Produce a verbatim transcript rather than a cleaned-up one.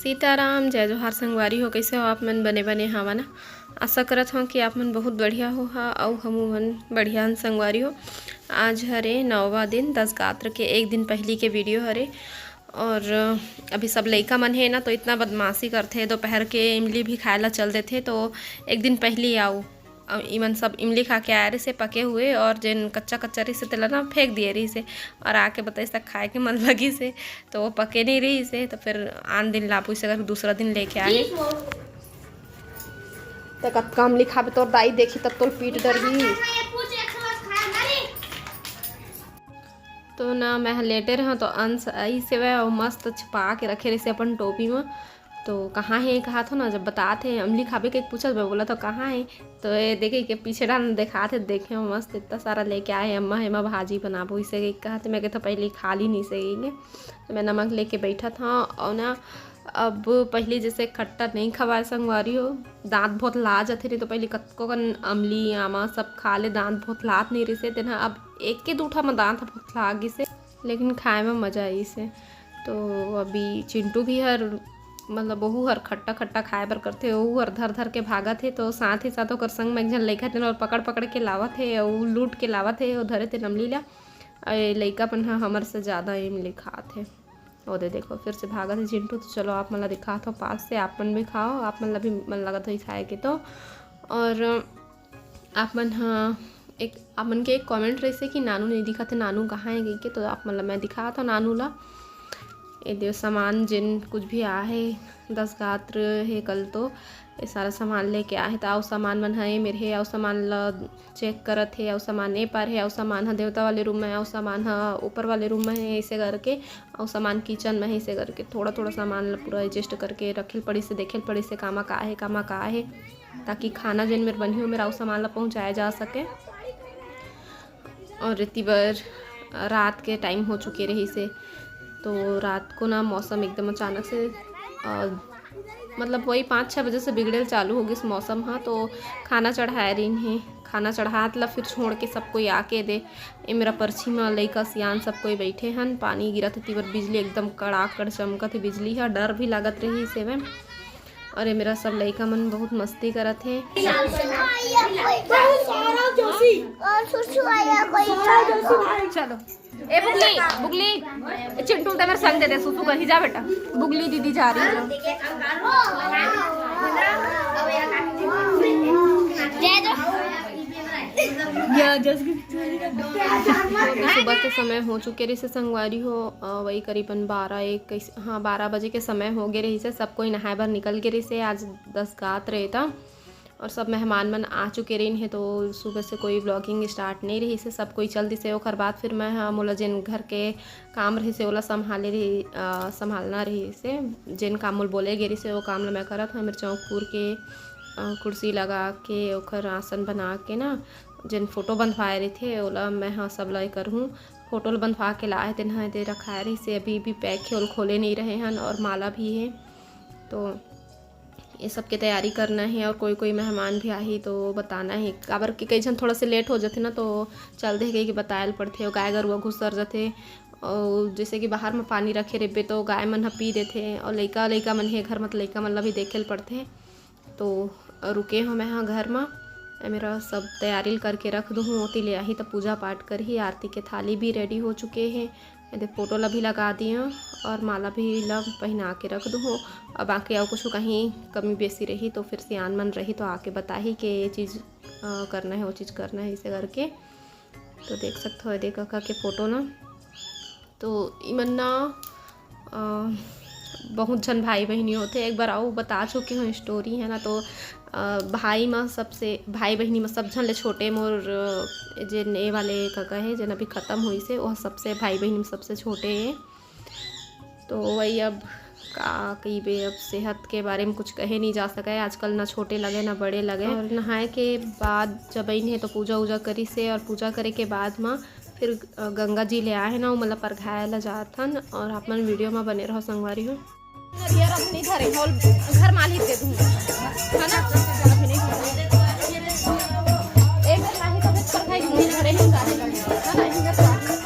सीताराम, जय जोहार संगवारी हो। कइसे हो आप मन? बने बने हवा ना? आशा करत हव कि आप मन बहुत बढ़िया हो हा, अउ हमू मन बढ़िया हन संगवारी हो। आज हरे नौवा दिन, दस गात्र के एक दिन पहिली के वीडियो हरे। और अभी सब लइका मन हे ना, तो इतना बदमाशी करथे, दोपहर के इमली भी खाए ला चल देथे, तो एक दिन पहिली आऊ। अउ इमन सब इमली खा के आए रहिसे पके हुए, और जेन कच्चा कच्चा रहिसे तेला ना फेंक दिए रहिसे, और आके बताइस त खाए के मन लगिस हे, तो वो पके नहीं रहिसे, तो फिर आन दिन लाबू इसे करके दूसरा दिन लेके आए। त कतका इमली खाबे तोर दाई देखी, तब तोर पीठ डरही। तो ना मैं लेटे रहूँ तो अंश आई से वह मस्त छुपा के रखे रहिसे अपन टोपी में। तो कहाँ हे कहत हो ना, जब बतात हे अमली खाबे के पूछत बे, बोला तो कहाँ हे? तो ये देखे के पीछे डाल देखात हे, देखे मस्त इतना सारा लेके आए अम्मा, एमा भाजी बनाबो इसे कहत हे। मैं कहे तो पहले खा ली नहीं से गई, तो मैं नमक लेके बैठत हूँ। और ना अब पहले जैसे खट्टा नहीं खवाए संगवारी हो, दांत बहुत ला जाथे, नहीं तो पहले कतको कन अमली आमा सब खा ले, दांत बहुत लात नहीं रहिसे, तेन अब एक के दूठा में दांत बहुत ला गिसे, लेकिन खाए में मजा आइसे। तो अभी चिंटू भी हर मतलब वहू हर खट्टा खट्टा खाए बर करथे, वहू हर धर धर के भागत हे। तो साथ ही साथ ओकर संग में एक झन लइका तेन और पकड़ पकड़ के लावत हे, अउ लूट के लावत हे, वो धरे तेन अमली ला। अउ ये लइका मन ह हमर से ज़्यादा इमली खात हे। वो दे देखो, फिर से भागत हे चिंटू। तो चलो आप मन ला दिखात हो पास से, आप मन भी खाओ, आप मन ला भी मन लगत होही खाए के। तो और आप मन ह एक, आप मन के एक कमेंट रहिसे कि नानू नहीं दिखत हे, नानू कहाँ हे कहिके। तो आप मन ला मैं दिखात हूँ नानू ला। ये देव सामान जिन कुछ भी आहे, दस गात्र हे कल तो, ये सारा सामान लेके आहे। तो अउ सामान मन हे मेरे हे, अउ सामान ला चेक करत हे, अउ सामान ए पार हे, अउ सामान ह देवता वाले रूम में, अउ सामान ह ऊपर वाले रूम में हे, ऐसे करके, अउ सामान किचन में हे, ऐसे करके थोड़ा थोड़ा सामान ला पूरा एडजस्ट करके रखे ल पड़िस हे, देखे ल पड़िस हे कामा का हे, कामा का हे, ताकि खाना जेन मेर बनही, ओ मेर अउ सामान ला पहुँचाया जा सके। और एती बर रात के टाइम हो चुके रहिस हे, तो रात को ना मौसम एकदम अचानक से, अ, मतलब वही पाँच छः बजे से बिगड़े ल चालू हो गिस मौसम ह। तो खाना चढ़ाए रहिन हे, खाना चढ़ात ला फिर छोड़ के सब कोई आके दे। ए मेरा परछी म लइका सियान सब कोई बैठे हन, पानी गिरत हे, एती बर बिजली एकदम कड़ाकड़ चमकत हे बिजली ह, डर भी लागत रहिस हे। और ये मेरा सब लइका मन बहुत मस्ती करत हे। और सुसु आया कोई। चलो, ए बुगली, बुगली, ए चिंटू ते मेरे संग दे दे, सुसु कहीं जा बेटा। बुगली दीदी जा रही है। जय जो। सुबह के समय हो चुके रहिस हे संगवारी हो, अ, वही करीबन बारह एक, हाँ, बारह बजे के समय हो गए रहिस हे। सब कोई नहाए बर निकल गे रहिस हे, आज दस गात्र हे त। और सब मेहमान मन आ चुके रहिन हे, तो सुबह से कोई vlogging start नहीं रहिस हे, सब कोई चल दिस हे। ओकर बाद फिर मैं ह, मोला जेन घर के काम रहिस हे, ओला संभाले रही, अ, संभालना रहिस हे, जेन काम मोला बोले गे रहिस हे, वो काम ल मैं करत हूँ। मेरे चौंकपुर के, अ, कुर्सी लगा के, ओखर आसन बना के ना, जेन फोटो बंधवाए रहिथे, ओला मैं ह सब ला करहूँ। फोटो ल बंधवा के लाए, तेन ह दे रखाए रहिस हे, अभी भी पैक हे, ओल खोले नहीं रहे हन, और माला भी हे। तो ये सब के तैयारी करना हे, और कोई कोई मेहमान भी आही तो बताना हे, काबर कि कई झन थोड़ा से लेट हो जाथे ना, तो चल दे कहिके बताए ल पड़थे, और गाय गरुवा घुसर जाथे, और जैसे कि बाहर में पानी रखे रहिबे तो गाय मन ह पी देथे, और लइका, लइका मन हे घर में, तो लइका मन ला भी देखे ल पड़थे। तो रुके हो मैं ह घर म, ए मेरा सब तैयारी ल करके रख दूँ, ओती ले आही त पूजा पाठ करही। आरती के थाली भी रेडी हो चुके हे, एदे फोटो ला भी लगा दियो और माला भी ला पहिना के रख दूँ। और बाकी अउ कुछ कहीं कमी बेसी रही तो फिर सियान मन रही तो आके बताही के ये चीज़, अ, करना हे, वो चीज़ करना हे, इसे करके। तो देख सकत हो एदे कका के फोटो ना। तो इमन ना, अ, बहुत झन भाई बहिनी होथे। एक बार अउ बता चुके हूँ स्टोरी, है ना। तो, अ, भाई म सबसे, भाई बहिनी म सब झन ले छोटे मोर, अ, जेन ए वाले कका हे, जेन अभी खतम होइस हे, वो सबसे भाई बहिनी म सबसे छोटे हे। तो वही अब का कहिबे, अब सेहत के बारे में कुछ कहे नहीं जा सके। आजकल ना छोटे लगे ना बड़े लगे। और नहाए के बाद जब अइन हे तो पूजा उजा करिस हे, और पूजा करे के बाद म फिर, अ, गंगा जी ले आए हे ना, वो मतलब परघाए ला जात हन। और आप मन वीडियो में बने रहो संगवारी हो। नरियर अभी नहीं धरे, और घर मालिक दे दूंगा, है ना? अभी नहीं धरे। एक घर लाही तो फिर परघाई दूंगी, घरे नहीं जाने लगे, है ना? इधर तो आके।